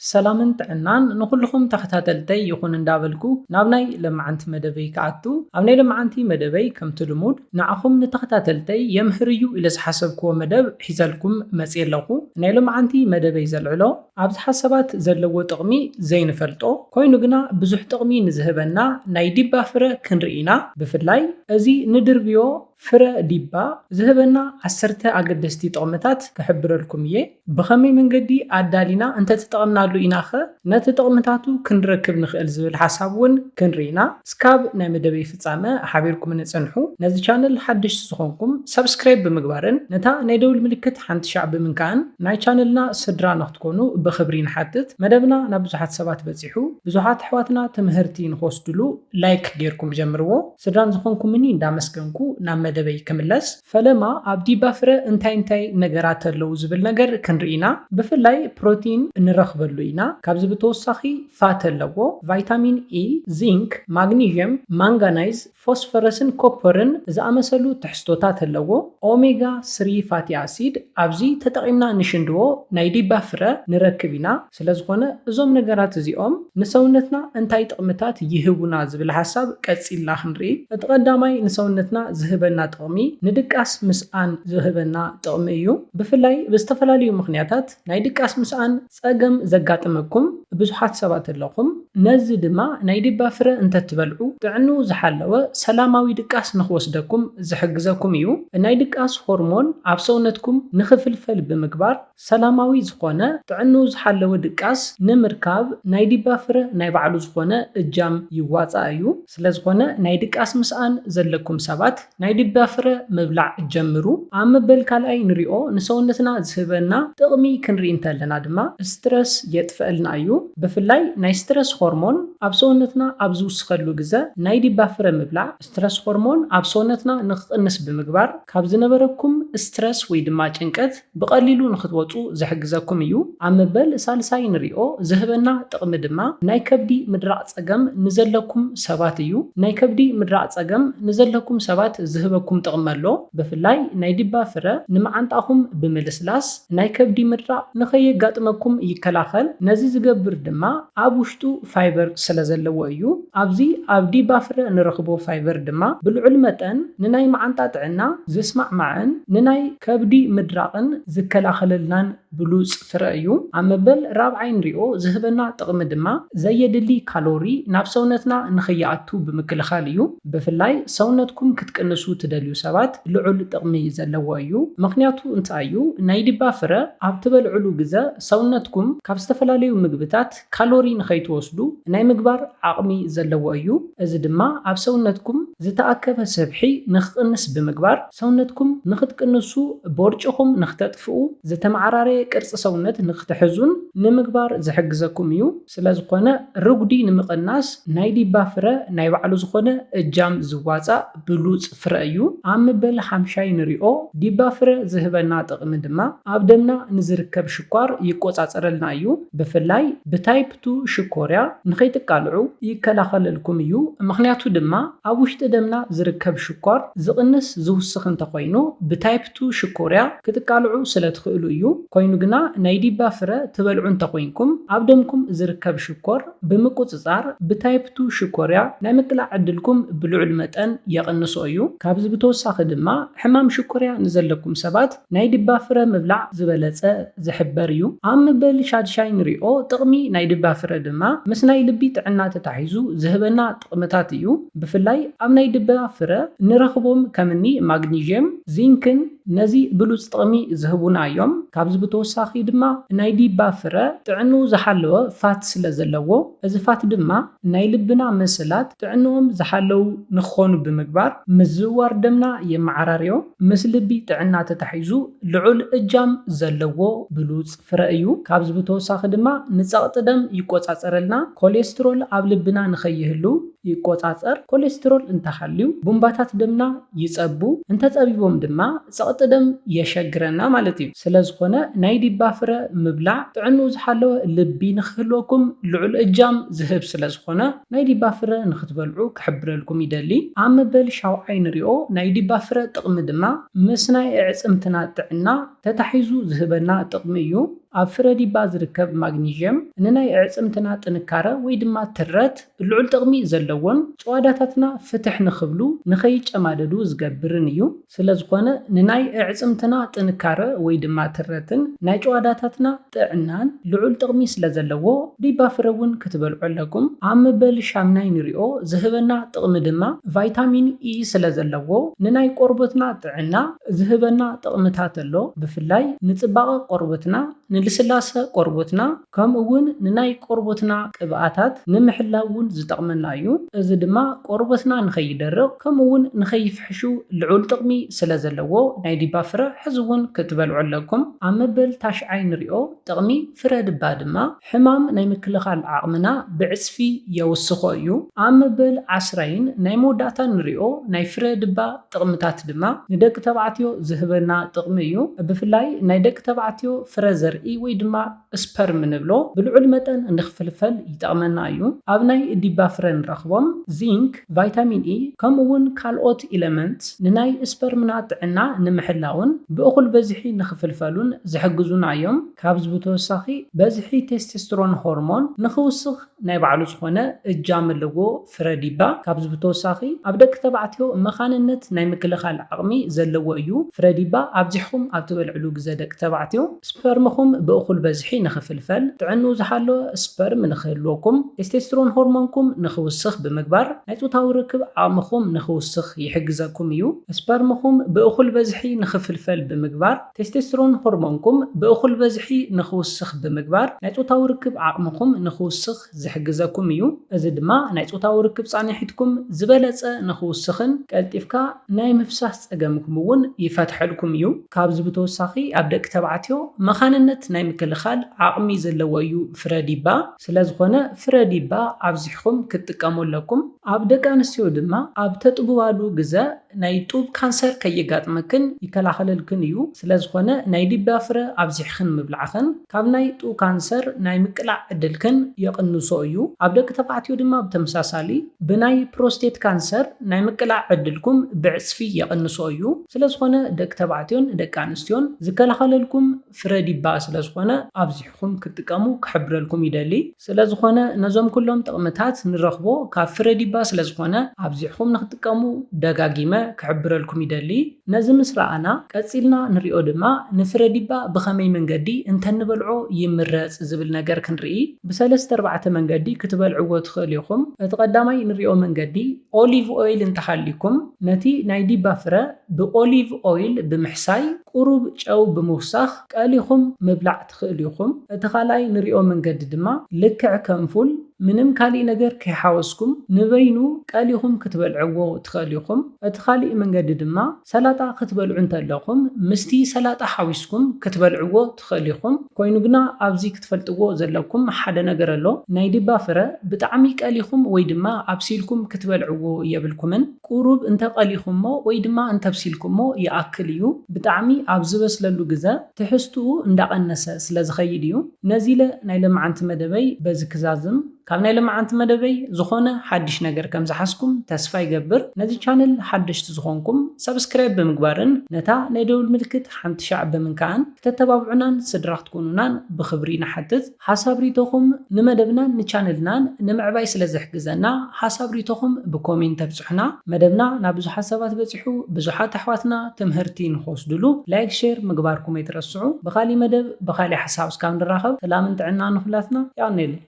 ሰላምን ጥዕናን ንኹልኹም ተኸታተልተይ ይኹን እንዳበልኩ ናብ ናይ ለማዓንቲ መደበይ ክኣቱ፣ ኣብ ናይ ለማዓንቲ መደበይ ከምቲ ልሙድ ንዓኹም ንተኸታተልተይ የምህር እዩ ኢለ ዝሓሰብክዎ መደብ ሒዘልኩም መፅየ ኣለኹ። ናይ ለማዓንቲ መደበይ ዘልዕሎ ኣብዚ ሓሳባት ዘለዎ ጥቕሚ ዘይንፈልጦ ኮይኑ ግና ብዙሕ ጥቕሚ ንዝህበና ናይ ዲባ ፍረ ክንርኢ ኢና። ብፍላይ እዚ ንድርብዮ ፍረ ዲባ ዝህበና ዓሰርተ ኣገደስቲ ጥቕምታት ክሕብረልኩም እየ። ብኸመይ መንገዲ ኣዳሊና እንተተጠቐምናሉ ኢናኸ ነቲ ጥቕምታቱ ክንረክብ ንኽእል ዝብል ሓሳብ እውን ክንርኢ ኢና። እስካብ ናይ መደበይ ፍጻመ ሓቢርኩምኒ ጽንሑ። ነዚ ቻነል ሓደሽቲ ዝኾንኩም ሳብስክራይብ ብምግባርን ነታ ናይ ደውል ምልክት ሓንቲ ሻዕ ብምንካእን ናይ ቻነልና ስድራ ንክትኮኑ ብኽብሪ ንሓትት። መደብና ናብ ብዙሓት ሰባት በጺሑ ብዙሓት ኣሕዋትና ትምህርቲ ንክወስድሉ ላይክ ጌርኩም ጀምርዎ። ስድራን ዝኾንኩምኒ እንዳመስገንኩ ናብ መደበይ ክምለስ። ፈለማ ኣብ ዲባ ፍረ እንታይ እንታይ ነገራት ኣለዉ ዝብል ነገር ክንርኢ ኢና። ብፍላይ ፕሮቲን ንረኽበሉ ኢና። ካብዚ ብተወሳኺ ፋት ኣለዎ፣ ቫይታሚን ኢ፣ ዚንክ፣ ማግኒዥየም፣ ማንጋናይዝ፣ ፎስፈረስን ኮፐርን ዝኣመሰሉ ትሕዝቶታት ኣለዎ። ኦሜጋ ስሪ ፋቲ ኣሲድ ኣብዚ ተጠቒምና ንሽንድዎ ናይ ዲባ ፍረ ንረክብ ኢና። ስለ ዝኾነ እዞም ነገራት እዚኦም ንሰውነትና እንታይ ጥቕምታት ይህቡና ዝብል ሓሳብ ቀጺልና ክንርኢ። እቲ ቀዳማይ ንሰውነትና ዝህበና ጥቕሚ ንድቃስ ምስኣን ዝህበና ጥቕሚ እዩ። ብፍላይ ብዝተፈላለዩ ምኽንያታት ናይ ድቃስ ምስኣን ጸገም ዘጋጥመኩም ብዙሓት ሰባት ኣለኹም። ነዚ ድማ ናይ ዲባ ፍረ እንተትበልዑ ጥዕንኡ ዝሓለወ ሰላማዊ ድቃስ ንኽወስደኩም ዝሕግዘኩም እዩ። ናይ ድቃስ ሆርሞን ኣብ ሰውነትኩም ንኽፍልፈል ብምግባር ሰላማዊ ዝኾነ ጥዕንኡ ዝሓለወ ድቃስ ንምርካብ ናይ ዲባ ፍረ ናይ ባዕሉ ዝኾነ እጃም ይዋጻእ እዩ። ስለ ዝኾነ ናይ ድቃስ ምስኣን ዘለኩም ሰባት ናይ ዲባ ፍረ ምብላዕ ጀምሩ። ኣብ መበል ካልኣይ ንሪኦ ንሰውነትና ዝህበና ጥቕሚ ክንርኢ እንተለና ድማ ስትረስ የጥፈኣልና እዩ። ብፍላይ ናይ ስትረስ ሆርሞን ኣብ ሰውነትና ኣብ ዝውስኸሉ ግዘ ናይ ዲባ ፍረ ምብላዕ ስትረስ ሆርሞን ኣብ ሰውነትና ንክቕንስ ብምግባር ካብ ዝነበረኩም ስትረስ ወይ ድማ ጭንቀት ብቐሊሉ ንክትወፁ ዝሕግዘኩም እዩ። ኣብ መበል ሳልሳይ ንሪኦ ዝህበና ጥቕሚ ድማ ናይ ከብዲ ምድራቕ ጸገም ንዘለኩም ሰባት እዩ። ናይ ከብዲ ምድራቕ ጸገም ንዘለኩም ሰባት ዝህበኩም ጥቕሚ ኣሎ። ብፍላይ ናይ ዲባ ፍረ ንመዓንጣኹም ብምልስላስ ናይ ከብዲ ምድራቕ ንኸየጋጥመኩም ይከላኸል። ነዚ ዝገብር ድማ ኣብ ውሽጡ ፋይበር ስለ ዘለዎ እዩ። ኣብዚ ኣብ ዲባ ፍረ ንረኽቦ ፋይበር ድማ ብልዑል መጠን ንናይ መዓንጣ ጥዕና ዝስማዕማዕን ንናይ ከብዲ ምድራቕን ዝከላኸለልናን ብሉጽ ፍረ እዩ። ኣብ መበል ራብዓይ ንሪኦ ዝህበና ጥቕሚ ድማ ዘየድሊ ካሎሪ ናብ ሰውነትና ንኸይኣቱ ብምክልኻል እዩ። ብፍላይ ሰውነትኩም ክትቅንሱ ትደልዩ ሰባት ልዑል ጥቕሚ ዘለዎ እዩ። ምኽንያቱ እንታይ እዩ? ናይ ዲባ ፍረ ኣብ ትበልዕሉ ግዘ ሰውነትኩም ካብ ዝተፈላለዩ ምግብታት ካሎሪ ንኸይትወስዱ ናይ ምግባር ዓቕሚ ዘለዎ እዩ። እዚ ድማ ኣብ ሰውነትኩም ዝተኣከበ ስብሒ ንክቕንስ ብምግባር ሰውነትኩም ንክትቅንሱ፣ ቦርጭኹም ንክተጥፍኡ፣ ዝተመዓራረየ ቅርፂ ሰውነት ንክትሕዙን ንምግባር ዝሕግዘኩም እዩ። ስለ ዝኾነ ርጉዲ ንምቕናስ ናይ ዲባ ፍረ ናይ ባዕሉ ዝኾነ እጃም ዝዋፃእ ብሉፅ ፍረ እዩ። ኣብ መበል ሓምሻይ ንሪኦ ዲባ ፍረ ዝህበና ጥቕሚ ድማ ኣብ ደምና ንዝርከብ ሽኳር ይቆፃፀረልና እዩ። ብፍላይ ብታይፕ ቱ ሽኮርያ ንኸይትቃልዑ ይከላኸለልኩም እዩ። ምኽንያቱ ድማ ኣብ ውሽጢ ደምና ዝርከብ ሽኮር ዝቕንስ ዝውስኽ እንተኾይኑ ብታይፕ ቱ ሽኮርያ ክትቃልዑ ስለ ትኽእሉ እዩ። ኮይኑ ግና ናይ ዲባ ፍረ ትበልዑ እንተኾይንኩም ኣብ ደምኩም ዝርከብ ሽኮር ብምቁፅፃር ብታይፕ ቱ ሽኮርያ ናይ ምቅላዕ ዕድልኩም ብልዑል መጠን የቕንሶ እዩ። ካብዚ ብተወሳኺ ድማ ሕማም ሽኮርያ ንዘለኩም ሰባት ናይ ዲባ ፍረ ምብላዕ ዝበለፀ ዝሕበር እዩ። ኣብ መበል ሻድሻይ ንሪኦ ጥቕሚ ናይ ዲባ ፍረ ድማ ምስ ናይ ልቢ ጥዕና ተታሒዙ ዝህበና ጥቕምታት እዩ። ብፍላይ ኣብ ናይ ዲባ ፍረ ንረኽቦም ከምኒ ማግኒዥየም፣ ዚንክን ነዚ ብሉፅ ጥቕሚ ዝህቡና እዮም። ካብዚ ብተወሳኺ ድማ ናይ ዲባ ፍረ ጥዕንኡ ዝሓለወ ፋት ስለ ዘለዎ እዚ ፋት ድማ ናይ ልብና መስላት ጥዕንኦም ዝሓለዉ ንክኾኑ ብምግባር ምዝውዋር ደምና የመዓራርዮ። ምስ ልቢ ጥዕና ተታሒዙ ልዑል እጃም ዘለዎ ብሉፅ ፍረ እዩ። ካብዚ ብተወሳኺ ድማ ንፀቕጢ ደም ይቆፃፀረልና፣ ኮሌስትሮል ኣብ ልብና ንኸይህሉ ይቆጻጸር። ኮሌስትሮል እንተሃልዩ ቡምባታት ደምና ይጸቡ፣ እንተጸቢቦም ድማ ጸቕጢ ደም የሸግረና ማለት እዩ። ስለዝኾነ ናይ ዲባ ፍረ ምብላዕ ጥዕንኡ ዝሓለወ ልቢ ንክህልወኩም ልዑል እጃም ዝህብ ስለዝኾነ ናይ ዲባ ፍረ ንክትበልዑ ክሕብረልኩም ይደሊ። ኣብ መበል ሻውዓይ ንሪኦ ናይ ዲባ ፍረ ጥቕሚ ድማ ምስ ናይ ኣዕፅምትና ጥዕና ተታሒዙ ዝህበና ጥቕሚ እዩ። ኣብ ፍረ ዲባ ዝርከብ ማግኒዥየም ንናይ ኣዕፅምትና ጥንካረ ወይ ድማ ትረት ልዑል ጥቕሚ ዘለዎን ጭዋዳታትና ፍትሕ ንክብሉ ንኸይጨማደዱ ዝገብርን እዩ። ስለዝኾነ ንናይ ኣዕፅምትና ጥንካረ ወይ ድማ ትረትን ናይ ጭዋዳታትና ጥዕናን ልዑል ጥቕሚ ስለዘለዎ ዲባ ፍረ እውን ክትበልዑ ኣለኩም። ኣብ መበል ሻምናይ ንሪኦ ዝህበና ጥቕሚ ድማ ቫይታሚን ኢ ስለዘለዎ ንናይ ቆርበትና ጥዕና ዝህበና ጥቕምታት ኣሎ። ብፍላይ ንፅባቐ ቆርበትና፣ ንልስላሰ ቆርቦትና ከምኡ እውን ንናይ ቆርቦትና ቅብኣታት ንምሕላው እውን ዝጠቕመና እዩ። እዚ ድማ ቆርቦትና ንኸይደርቕ ከምኡ እውን ንኸይፍሕሹ ልዑል ጥቕሚ ስለ ዘለዎ ናይ ዲባ ፍረ ሕዚ እውን ክትበልዑ ኣለኩም። ኣብ መበል ታሽዓይ ንሪኦ ጥቕሚ ፍረ ድባ ድማ ሕማም ናይ ምክልኻል ዓቕምና ብዕፅፊ የውስኾ እዩ። ኣብ መበል ዓስራይን ናይ መወዳእታን ንሪኦ ናይ ፍረ ድባ ጥቕምታት ድማ ንደቂ ተባዕትዮ ዝህበና ጥቕሚ እዩ። ብፍላይ ናይ ደቂ ተባዕትዮ ፍረ ዘርኢ ወይ ድማ ስፐርም ንብሎ ብልዑል መጠን ንኽፍልፈል ይጠቕመና እዩ። ኣብ ናይ ዲባ ፍረ ንረኽቦም ዚንክ፣ ቫይታሚን ኢ ከምኡ እውን ካልኦት ኢለመንት ንናይ ስፐርምና ጥዕና ንምሕላውን ብእኹል በዝሒ ንኽፍልፈሉን ዝሕግዙና እዮም። ካብዚ ብተወሳኺ በዝሒ ቴስቴስትሮን ሆርሞን ንኽውስኽ ናይ ባዕሉ ዝኾነ እጃም ኣለዎ ፍረ ዲባ። ካብዚ ብተወሳኺ ኣብ ደቂ ተባዕትዮ መኻንነት ናይ ምክልኻል ዓቕሚ ዘለዎ እዩ። ፍረ ዲባ ኣብዚሕኹም ኣብ ትበልዕሉ ግዘ ደቂ ተባዕትዮ ስፐርምኹም ብእኹል በዝሒ ንኽፍልፈል፣ ጥዕንኡ ዝሓለወ ስፐርም ንኽህልወኩም፣ ቴስቴስትሮን ሆርሞንኩም ንኽውስኽ ብምግባር ናይ ጾታዊ ርክብ ዓቕምኹም ንኽውስኽ ይሕግዘኩም እዩ። ስፐርምኹም ብእኹል በዝሒ ንኽፍልፈል ብምግባር ቴስቴስትሮን ሆርሞንኩም ብእኹል በዝሒ ንኽውስኽ ብምግባር ናይ ጾታዊ ርክብ ዓቕምኹም ንኽውስኽ ዝሕግዘኩም እዩ። እዚ ድማ ናይ ጾታዊ ርክብ ጻንሒትኩም ዝበለጸ ንኽውስኽን ቀልጢፍካ ናይ ምፍሳስ ጸገምኩም እውን ይፈትሐልኩም እዩ። ካብዚ ብተወሳኺ ኣብ ደቂ ተባዕትዮ መኻንነት ናይ ምክልኻል ዓቕሚ ዘለዎ እዩ ፍረ ዲባ። ስለዝኾነ ፍረ ዲባ ኣብዚሕኹም ክትጥቀሙ ኣለኩም። ኣብ ደቂ ኣንስትዮ ድማ ኣብ ተጥብባሉ ግዘ ናይ ጡብ ካንሰር ከየጋጥመክን ይከላኸለልክን እዩ። ስለዝኾነ ናይ ዲባ ፍረ ኣብዚሕኽን ምብላዕኽን ካብ ናይ ጡብ ካንሰር ናይ ምቅላዕ ዕድልክን የቕንሶ እዩ። ኣብ ደቂ ተባዕትዮ ድማ ብተመሳሳሊ ብናይ ፕሮስቴት ካንሰር ናይ ምቅላዕ ዕድልኩም ብዕፅፊ የቕንሶ እዩ። ስለዝኾነ ደቂ ተባዕትዮን ደቂ ኣንስትዮን ዝከላኸለልኩም ፍረ ዲባ ስለዝኾነ ኣብዚሕኹም ክትጥቀሙ ክሕብረልኩም ይደሊ። ስለዝኾነ ነዞም ኩሎም ጥቕምታት ንረኽቦ ካብ ፍረ ዲባ ስለዝኾነ ኣብዚሕኹም ንክትጥቀሙ ደጋጊመ ክሕብረልኩም ይደሊ። ነዚ ምስ ረኣና ቀጺልና ንሪኦ ድማ ንፍረ ዲባ ብኸመይ መንገዲ እንተንበልዖ ይምረጽ ዝብል ነገር ክንርኢ። ብሰለስተ ኣርባዕተ መንገዲ ክትበልዕዎ ትኽእሉ ኢኹም። እቲ ቀዳማይ ንሪኦ መንገዲ ኦሊቭ ኦይል እንተሃልዩኩም ነቲ ናይ ዲባ ፍረ ብኦሊቭ ኦይል ብምሕሳይ ቁሩብ ጨው ብምውሳኽ ቀሊኹም ምብላዕ ትኽእሉ ኢኹም። እቲ ካልኣይ ንሪኦ መንገዲ ድማ ልክዕ ከም ፉል ምንም ካሊእ ነገር ከይሓወስኩም ንበይኑ ቀሊኹም ክትበልዕዎ ትኽእሉ ኢኹም። እቲ ካሊእ መንገዲ ድማ ሰላጣ ክትበልዑ እንተለኹም ምስቲ ሰላጣ ሓዊስኩም ክትበልዕዎ ትኽእሉ ኢኹም። ኮይኑ ግና ኣብዚ ክትፈልጥዎ ዘለኩም ሓደ ነገር ኣሎ። ናይ ዲባ ፍረ ብጣዕሚ ቀሊኹም ወይ ድማ ኣብሲልኩም ክትበልዕዎ የብልኩምን። ቁሩብ እንተቀሊኹሞ ወይ ድማ እንተብሲልኩሞ ይኣክል እዩ። ብጣዕሚ ኣብ ዝበስለሉ ግዘ ትሕዝትኡ እንዳቐነሰ ስለ ዝኸይድ እዩ። ነዚ ኢለ ናይ ለማዓንቲ መደበይ በዚ ክዛዝም። ካብ ናይ ለማዓንቲ መደበይ ዝኾነ ሓድሽ ነገር ከም ዝሓዝኩም ተስፋ ይገብር። ነዚ ቻነል ሓደሽቲ ዝኾንኩም ሰብስክራይብ ብምግባርን ነታ ናይ ደውል ምልክት ሓንቲ ሻዕ ብምንካእን ክተተባብዑናን ስድራ ክትኮኑናን ብኽብሪ ንሓትት። ሓሳብ ሪኢቶኹም ንመደብናን ንቻነልናን ንምዕባይ ስለ ዝሕግዘና ሓሳብ ሪኢቶኹም ብኮሜንት ተብጽሑና። መደብና ናብ ብዙሓት ሰባት በጺሑ ብዙሓት ኣሕዋትና ትምህርቲ ንኽወስድሉ ላይክ ሼር ምግባርኩም ኣይትረስዑ። ብኻሊእ መደብ ብኻሊእ ሓሳብ እስካብ ንራኸብ ሰላምን ጥዕና ንኹላትና። የቐንየለይ።